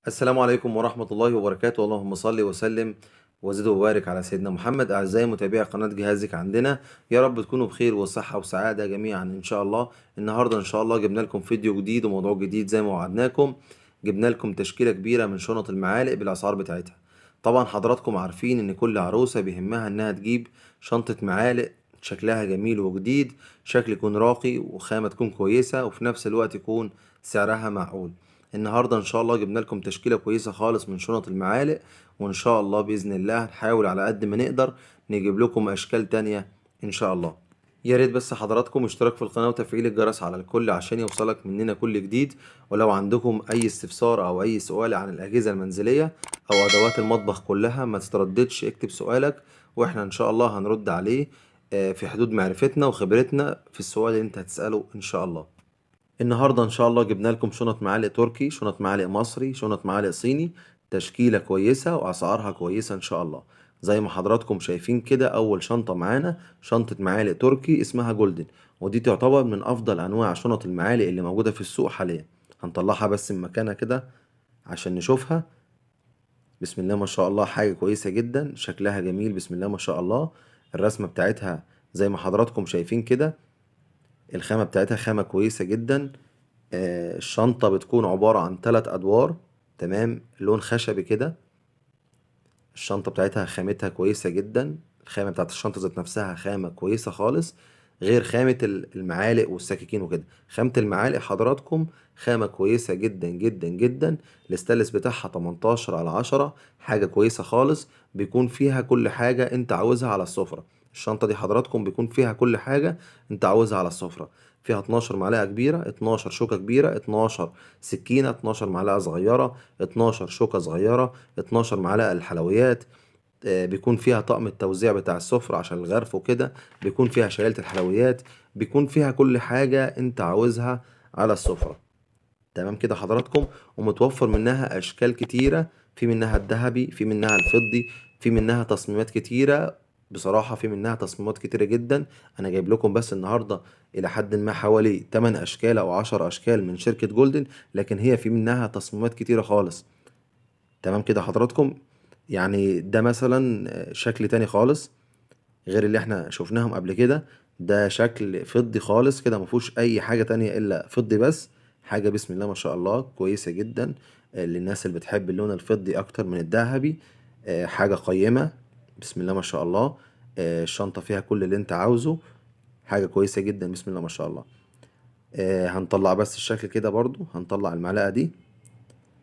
السلام عليكم ورحمة الله وبركاته، اللهم صل وسلم وزد وبارك على سيدنا محمد. أعزائي متابعي قناة جهازك عندنا، يا رب تكونوا بخير وصحة وسعادة جميعا إن شاء الله. النهاردة إن شاء الله جبنا لكم فيديو جديد وموضوع جديد زي ما وعدناكم. جبنا لكم تشكيلة كبيرة من شنط المعالق بالأسعار بتاعتها. طبعا حضراتكم عارفين إن كل عروسة بيهمها إنها تجيب شنطة معالق شكلها جميل وجديد، شكل يكون راقي وخامة تكون كويسة وفي نفس الوقت يكون سعرها معقول. النهاردة إن شاء الله جبنا لكم تشكيلة كويسة خالص من شنط المعالق، وإن شاء الله بإذن الله هنحاول على قد ما نقدر نجيب لكم أشكال تانية إن شاء الله. يا ريت بس حضراتكم اشتراك في القناة وتفعيل الجرس على الكل عشان يوصلك مننا كل جديد. ولو عندكم أي استفسار أو أي سؤال عن الأجهزة المنزلية أو أدوات المطبخ كلها ما تترددش، اكتب سؤالك وإحنا إن شاء الله هنرد عليه في حدود معرفتنا وخبرتنا في السؤال اللي انت هتسأله إن شاء الله. النهاردة إن شاء الله جبنا لكم شنط معالق تركي، شنط معالق مصري، شنط معالق صيني، تشكيلة كويسة وأسعارها كويسة إن شاء الله. زي ما حضراتكم شايفين كده، أول شنطة معانا شنطة معالق تركي اسمها جولدن، ودي تعتبر من أفضل أنواع شنط المعالق اللي موجودة في السوق حاليا. هنطلعها بس من مكانها كده عشان نشوفها. بسم الله ما شاء الله، حاجة كويسة جدا، شكلها جميل بسم الله ما شاء الله. الرسمة بتاعتها زي ما حضراتكم شايفين كده، الخامة بتاعتها خامة كويسة جدا. الشنطة بتكون عبارة عن 3 أدوار، تمام، لون خشبي كده. الشنطة بتاعتها خامتها كويسة جدا، الخامة بتاعت الشنطة ذات نفسها خامة كويسة خالص، غير خامة المعالق والسكاكين وكده. خامة المعالق حضراتكم خامة كويسة جدا جدا جدا. الاستانلس بتاعها 18/10، حاجة كويسة خالص، بيكون فيها كل حاجة انت عاوزها على السفرة. الشنطة دي حضراتكم بيكون فيها كل حاجة انت عاوزها على السفرة. فيها 12 معلقة كبيرة، 12 شوكة كبيرة، 12 سكينة، 12 معلقة صغيرة، 12 شوكة صغيرة، 12 معلقة للحلويات. بيكون فيها طقم التوزيع بتاع السفرة عشان الغرف وكده، بيكون فيها شايلة الحلويات، بيكون فيها كل حاجة انت عاوزها على السفرة. تمام كده حضراتكم. ومتوفر منها أشكال كتيرة، في منها الذهبي، في منها الفضي، في منها تصميمات كتيرة. بصراحة في منها تصميمات كتيرة جدا. أنا جايب لكم بس النهاردة إلى حد ما حوالي 8 أشكال أو 10 أشكال من شركة جولدن، لكن هي في منها تصميمات كتيرة خالص. تمام كده حضراتكم. ده مثلا شكل تاني خالص غير اللي احنا شفناهم قبل كده. ده شكل فضي خالص كده، مفيهوش أي حاجة تانية إلا فضي بس. حاجة بسم الله ما شاء الله كويسة جدا، للناس اللي بتحب اللون الفضي أكتر من الذهبي. حاجة قيمة بسم الله ما شاء الله. الشنطة فيها كل اللي انت عاوزه، حاجة كويسة جدا بسم الله ما شاء الله. هنطلع بس الشكل كده برضو، هنطلع المعلقة دي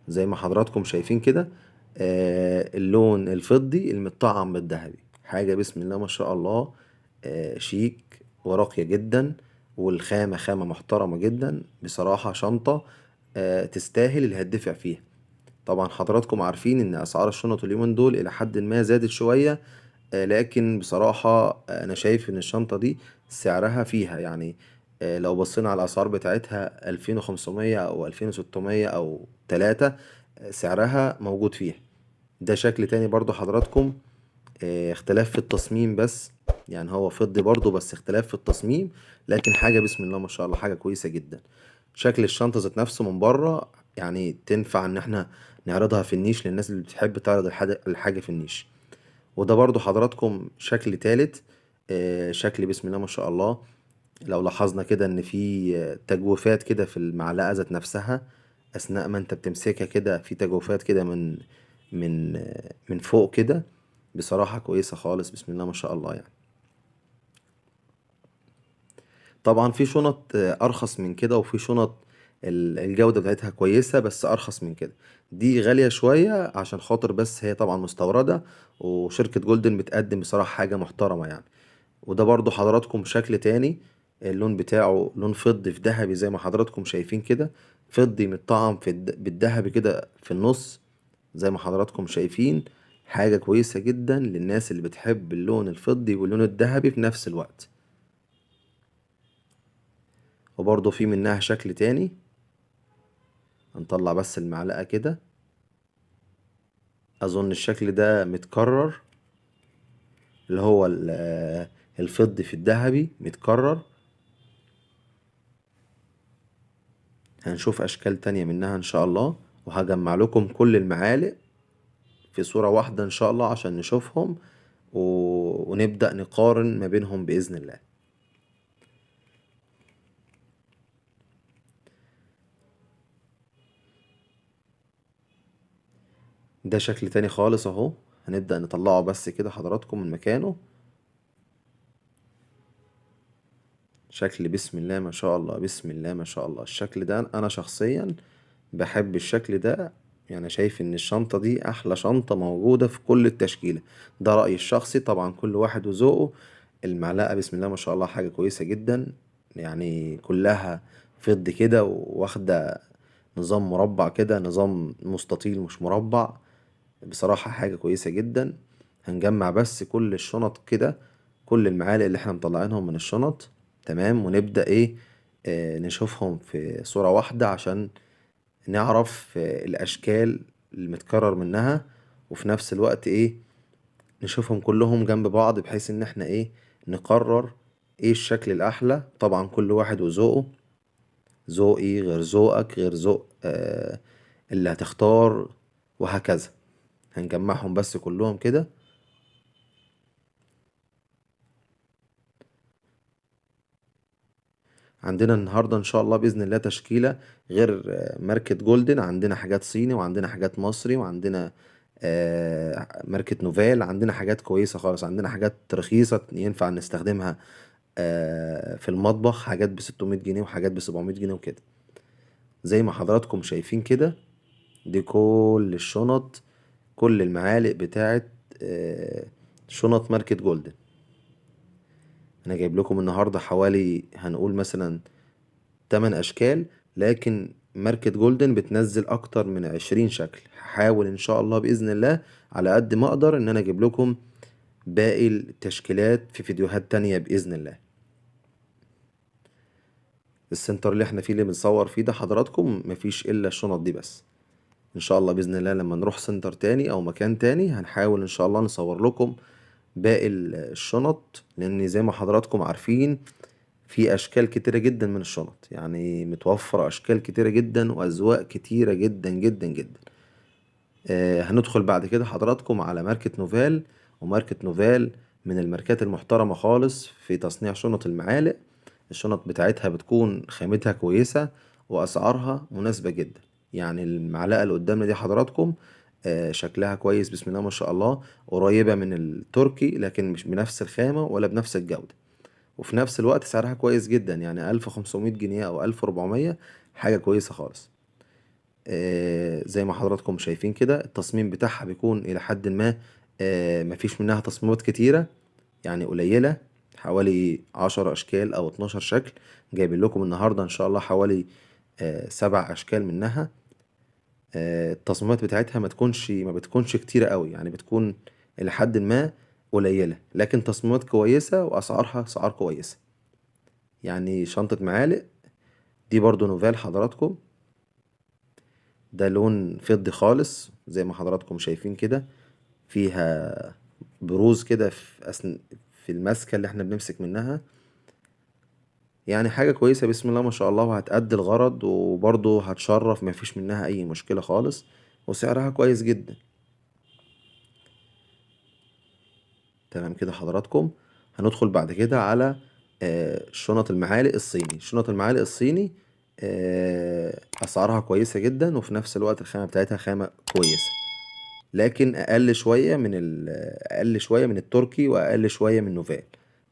زي ما حضراتكم شايفين كده. اللون الفضي المتطعم بالذهبي، حاجة بسم الله ما شاء الله، شيك وراقية جدا، والخامة خامة محترمة جدا. بصراحة شنطة، تستاهل اللي هتدفع فيها. طبعا حضراتكم عارفين ان اسعار الشنط اليومين دول الى حد ما زادت شوية، لكن بصراحة، انا شايف ان الشنطة دي سعرها فيها، لو بصينا على الاسعار بتاعتها 2500 او 2600 او 3، سعرها موجود فيها. ده شكل تاني برضو حضراتكم، اختلاف في التصميم بس، هو فضي برضو بس اختلاف في التصميم، لكن حاجة بسم الله ما شاء الله حاجة كويسة جدا. شكل الشنطة ذات نفسه من بره تنفع ان احنا نعرضها في النيش للناس اللي بتحب تعرض الحاجة في النيش. وده برضو حضراتكم شكل تالت، شكل بسم الله ما شاء الله. لو لاحظنا كده ان في تجويفات كده في المعلقة ذات نفسها اثناء ما انت بتمسكها كده، في تجويفات كده من فوق كده، بصراحة كويسة خالص بسم الله ما شاء الله. طبعا في شنط، ارخص من كده، وفي شنط الجودة بتاعتها كويسة بس ارخص من كده. دي غالية شوية عشان خاطر بس هي طبعا مستوردة، وشركة جولدن بتقدم بصراحة حاجة محترمة. وده برضو حضراتكم شكل تاني، اللون بتاعه لون فضي في ذهبي زي ما حضراتكم شايفين كده، فضي متطعم بالذهبي كده في النص زي ما حضراتكم شايفين. حاجة كويسة جدا للناس اللي بتحب اللون الفضي واللون الذهبي في نفس الوقت. وبرضو في منها شكل تاني، هنطلع بس المعلقة كده. أظن الشكل ده متكرر، اللي هو الفضي في الذهبي متكرر. هنشوف أشكال تانية منها إن شاء الله. وهجمع لكم كل المعالق في صورة واحدة ان شاء الله عشان نشوفهم ونبدأ نقارن ما بينهم بإذن الله. ده شكل تاني خالص اهو، هنبدأ نطلعه بس كده حضراتكم من مكانه. شكل بسم الله ما شاء الله، بسم الله ما شاء الله. الشكل ده انا شخصيا بحب الشكل ده، يعني شايف ان الشنطة دي احلى شنطة موجودة في كل التشكيلة. ده رأيي الشخصي طبعا، كل واحد وذوقه. المعلقة بسم الله ما شاء الله حاجة كويسة جدا، يعني كلها فضي كده واخدة نظام مربع كده، نظام مستطيل مش مربع. بصراحة حاجة كويسة جدا. هنجمع بس كل الشنط كده، كل المعالق اللي احنا مطلعينهم من الشنط، تمام، ونبدأ ايه، نشوفهم في صورة واحدة عشان نعرف الأشكال المتكرر منها، وفي نفس الوقت ايه نشوفهم كلهم جنب بعض بحيث ان احنا ايه نقرر ايه الشكل الأحلى. طبعا كل واحد وذوقه، ذوقي غير ذوقك غير ذوق اللي هتختار وهكذا. هنجمعهم بس كلهم كده. عندنا النهاردة إن شاء الله بإذن الله تشكيلة غير ماركة جولدن، عندنا حاجات صيني وعندنا حاجات مصري وعندنا ماركة نوفال، عندنا حاجات كويسة خالص، عندنا حاجات رخيصة ينفع نستخدمها في المطبخ، حاجات ب600 جنيه وحاجات ب700 جنيه وكده. زي ما حضراتكم شايفين كده، دي كل الشنط، كل المعالق بتاعت شنط ماركة جولدن. أنا جايب لكم النهاردة حوالي هنقول مثلا 8 أشكال، لكن ماركة جولدن بتنزل أكتر من 20 شكل. هحاول إن شاء الله بإذن الله على قد ما أقدر إن أنا أجيب لكم باقي التشكيلات في فيديوهات تانية بإذن الله. السنتر اللي احنا فيه اللي بنصور فيه ده حضراتكم مفيش إلا الشنط دي بس. إن شاء الله بإذن الله لما نروح سنتر تاني أو مكان تاني هنحاول إن شاء الله نصور لكم باقي الشنط، لأن زي ما حضراتكم عارفين في أشكال كتيرة جدا من الشنط، يعني متوفرة أشكال كتيرة جدا وأذواق كتيرة جدا جدا جدا. هندخل بعد كده حضراتكم على ماركة نوفال، وماركة نوفال من الماركات المحترمة خالص في تصنيع شنط المعالق. الشنط بتاعتها بتكون خامتها كويسة وأسعارها مناسبة جدا. يعني المعلقة اللي قدامنا دي حضراتكم، شكلها كويس بسم الله ما شاء الله، قريبة من التركي لكن مش بنفس الخامة ولا بنفس الجودة، وفي نفس الوقت سعرها كويس جدا، يعني 1500 جنيه أو 1400، حاجة كويسة خالص. زي ما حضراتكم شايفين كده التصميم بتاعها بيكون إلى حد ما، مفيش منها تصميمات كتيرة، يعني قليلة، حوالي 10 أشكال أو 12 شكل. جايبين لكم النهاردة إن شاء الله حوالي 7 أشكال منها. التصميمات بتاعتها ما بتكونش كتيرة قوي، يعني بتكون إلى حد ما قليلة، لكن تصميمات كويسة وأسعارها أسعار كويسة. يعني شنطة معالق دي برضو نوفال حضراتكم، ده لون فضي خالص زي ما حضراتكم شايفين كده، فيها بروز كده في الماسكة اللي احنا بنمسك منها، يعني حاجة كويسة بسم الله ما شاء الله، وهتأدي الغرض وبرضو هتشرف، ما فيش منها أي مشكلة خالص، وسعرها كويس جدا. تمام كده حضراتكم. هندخل بعد كده على شنط المعالق الصيني. شنط المعالق الصيني، أسعارها كويسة جدا، وفي نفس الوقت الخامة بتاعتها خامة كويسة، لكن أقل شوية من التركي وأقل شوية من نوفال،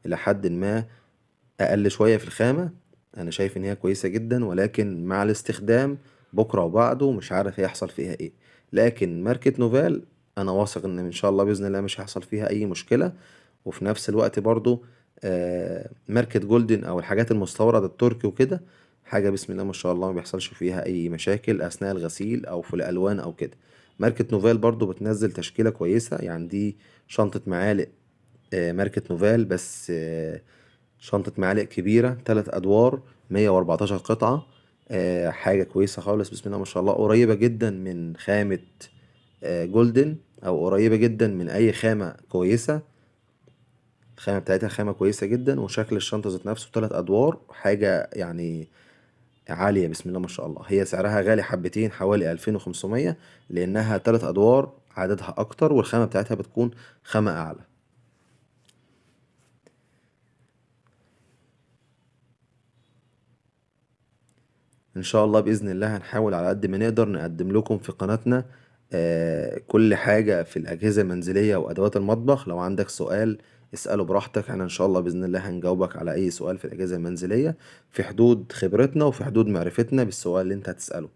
إلى حد ما أقل شوية في الخامة. أنا شايف إن هي كويسة جدا، ولكن مع الاستخدام بكرة وبعده مش عارف هيحصل فيها إيه. لكن ماركة نوفال أنا واثق إن إن شاء الله بإذن الله مش هيحصل فيها أي مشكلة. وفي نفس الوقت برضو، ماركة جولدن أو الحاجات المستوردة التركي وكده، حاجة بسم الله ما شاء الله ما بيحصلش فيها أي مشاكل أثناء الغسيل أو في الألوان أو كده. ماركة نوفال برضو بتنزل تشكيلة كويسة، يعني دي شنطة معالق، ماركة نوفال، بس، شنطة معالق كبيرة 3 أدوار 114 قطعة، حاجة كويسة خالص بسم الله ما شاء الله، قريبة جدا من خامة، جولدن، أو قريبة جدا من أي خامة كويسة. الخامة بتاعتها خامة كويسة جدا، وشكل الشنطة ذات نفسه 3 أدوار، حاجة يعني عالية بسم الله ما شاء الله. هي سعرها غالي حبتين، حوالي 2500، لأنها 3 أدوار، عددها أكتر، والخامة بتاعتها بتكون خامة أعلى. إن شاء الله بإذن الله هنحاول على قد ما نقدر نقدم لكم في قناتنا كل حاجة في الأجهزة المنزلية وأدوات المطبخ. لو عندك سؤال اسأله براحتك، احنا إن شاء الله بإذن الله هنجاوبك على أي سؤال في الأجهزة المنزلية في حدود خبرتنا وفي حدود معرفتنا بالسؤال اللي انت هتسأله.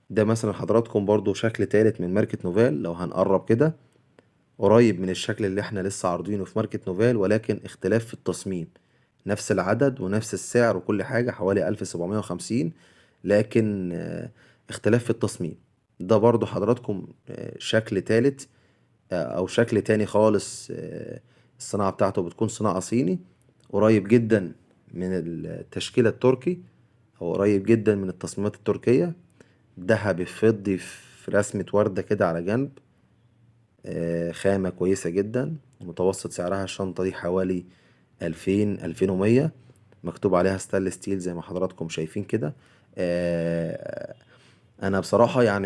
ده مثلا حضراتكم برضو شكل تالت من ماركة نوفال، لو هنقرب كده قريب من الشكل اللي احنا لسه عارضينه في ماركة نوفال، ولكن اختلاف في التصميم، نفس العدد ونفس السعر وكل حاجة، حوالي 1750، لكن اختلاف في التصميم. ده برضو حضراتكم شكل تالت، او شكل تاني خالص، الصناعة بتاعته بتكون صناعة صيني، قريب جدا من التشكيلة التركي، او قريب جدا من التصميمات التركية. ذهبي فضي في رسمة وردة كده على جنب، خامة كويسة جدا. متوسط سعرها الشنطة دي حوالي 2000، 2100، مكتوب عليها stainless steel زي ما حضراتكم شايفين كده. انا بصراحة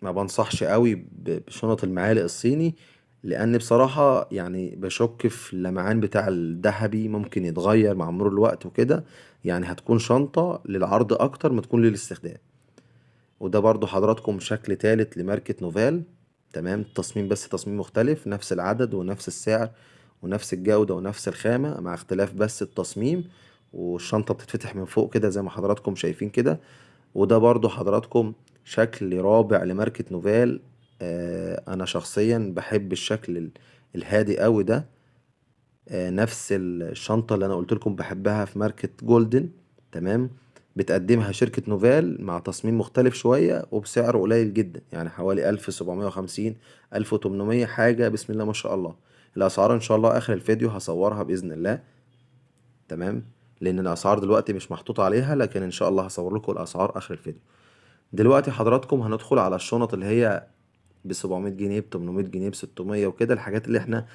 ما بنصحش قوي بشنط المعالق الصيني، لان بصراحة بشك في اللمعان بتاع الذهبي، ممكن يتغير مع مرور الوقت وكده، هتكون شنطة للعرض اكتر ما تكون للاستخدام. وده برضو حضراتكم شكل تالت لماركة نوفال، تمام، التصميم بس تصميم مختلف، نفس العدد ونفس السعر ونفس الجودة ونفس الخامة، مع اختلاف بس التصميم. والشنطة بتتفتح من فوق كده زي ما حضراتكم شايفين كده. وده برضو حضراتكم شكل رابع لماركة نوفال. انا شخصيا بحب الشكل الهادي قوي ده، نفس الشنطة اللي انا قلت لكم بحبها في ماركة جولدن، تمام، بتقدمها شركة نوفال مع تصميم مختلف شوية وبسعر قليل جدا، حوالي 1750، 1800، حاجة بسم الله ما شاء الله. الأسعار إن شاء الله آخر الفيديو هصورها بإذن الله، تمام، لأن الأسعار دلوقتي مش محطوط عليها، لكن إن شاء الله هصور لكم الأسعار آخر الفيديو. دلوقتي حضراتكم هندخل على الشنط اللي هي بسبعمية جنيه، بتمنمية جنيه، بستمية وكده، الحاجات اللي احنا،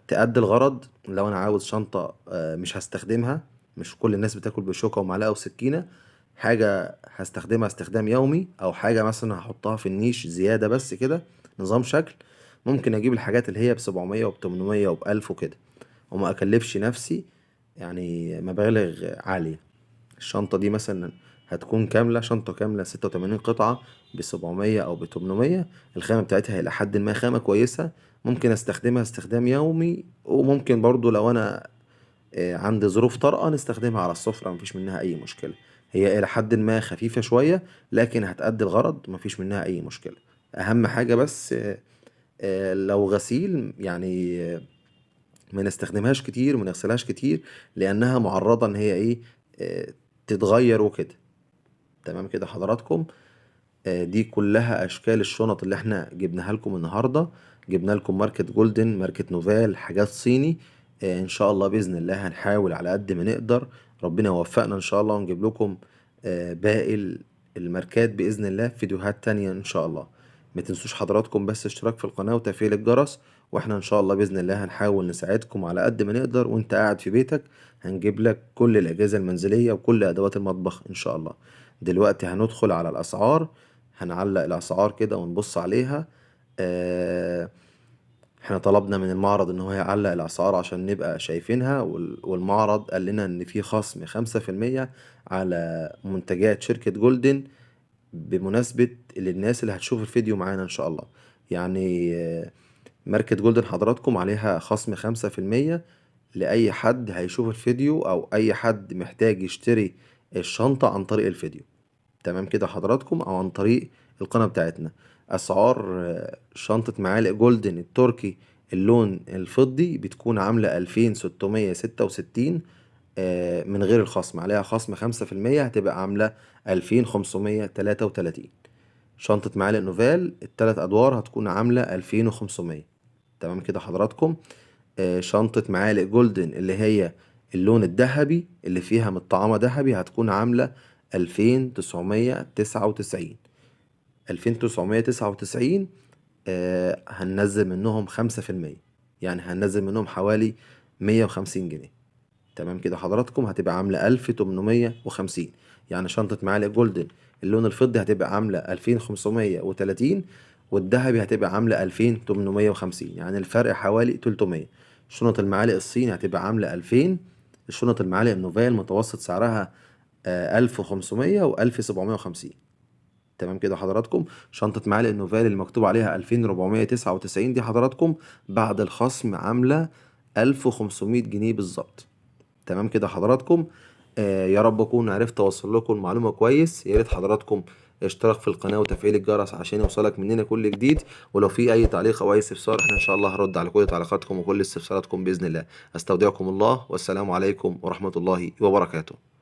تأدي الغرض. لو أنا عاوز شنطة، مش هستخدمها، مش كل الناس بتاكل بشوكة ومعلقة وسكينة، حاجة هستخدمها استخدام يومي، أو حاجة مثلا هحطها في النيش زيادة بس كده نظام شكل، ممكن أجيب الحاجات اللي هي بسبعمية وبتمنمية وبألف وكده، وما أكلفش نفسي مبالغ عالية. الشنطة دي مثلا هتكون كاملة، شنطة كاملة ستة وتمانين قطعة بسبعمية أو بتمنمية، الخامة بتاعتها إلى حد ما خامة كويسة، ممكن أستخدمها استخدام يومي، وممكن برضو لو أنا، عندي ظروف طارئة نستخدمها على السفرة، مفيش منها أي مشكلة. هي إلى حد ما خفيفة شوية، لكن هتأدي الغرض، مفيش منها أي مشكلة. أهم حاجة بس، لو غسيل ما نستخدمهاش كتير وما نغسلهاش كتير، لأنها معرضة إن هي تتغير وكده. تمام كده حضراتكم. دي كلها أشكال الشنط اللي احنا جبناها لكم النهاردة. جبنا لكم ماركة جولدن، ماركة نوفال، حاجات صيني. إن شاء الله بإذن الله هنحاول على قد ما نقدر، ربنا يوفقنا إن شاء الله، ونجيب لكم، باقي الماركات بإذن الله في فيديوهات تانية إن شاء الله. ما تنسوش حضراتكم بس اشتراك في القناة وتفعيل الجرس، واحنا إن شاء الله بإذن الله هنحاول نساعدكم على قد ما نقدر. وانت قاعد في بيتك هنجيب لك كل الأجهزة المنزلية وكل أدوات المطبخ إن شاء الله. دلوقتي هندخل على الأسعار، هنعلق الأسعار كده ونبص عليها. احنا طلبنا من المعرض ان هو يعلق الأسعار عشان نبقى شايفينها، والمعرض قال لنا ان في خصم خمسة في المية على منتجات شركة جولدن بمناسبة للناس اللي هتشوف الفيديو معانا ان شاء الله. ماركة جولدن حضراتكم عليها خصم خمسة في المية لأي حد هيشوف الفيديو أو أي حد محتاج يشتري الشنطة عن طريق الفيديو. تمام كده حضراتكم، أو عن طريق القناة بتاعتنا. أسعار، شنطة معالق جولدن التركي اللون الفضي بتكون عاملة 2666، من غير الخصم، عليها خصم خمسة في المية هتبقى عاملة 2533. شنطة معالق نوفال التلات أدوار هتكون عاملة 2500. تمام كده حضراتكم. شنطة معالق جولدن اللي هي اللون الذهبي اللي فيها متطعمة ذهبي هتكون عاملة 2999. 2999، هننزل منهم خمسة في المية، يعني هننزل منهم حوالي 150 جنيه. تمام كده حضراتكم، هتبقى عاملة 1850. يعني شنطة معالق جولدن اللون الفضي هتبقى عاملة 2530، والذهبي هتبقى عاملة 2850، يعني الفرق حوالي 300. شنط المعالق الصيني هتبقى عاملة 2000. الشنط المعالق النوفال متوسط سعرها 1500 و1750. تمام كده حضراتكم. شنطة معالق النوفال اللي مكتوب عليها 2499 دي حضراتكم بعد الخصم عاملة 1500 جنيه بالظبط. تمام كده حضراتكم. يا رب اكون عرفت اوصل لكم المعلومة كويس. يا ريت حضراتكم اشتراك في القناة وتفعيل الجرس عشان يوصلك مننا كل جديد، ولو في اي تعليق او اي استفسار احنا ان شاء الله هرد على كل تعليقاتكم وكل استفساراتكم باذن الله. استودعكم الله، والسلام عليكم ورحمة الله وبركاته.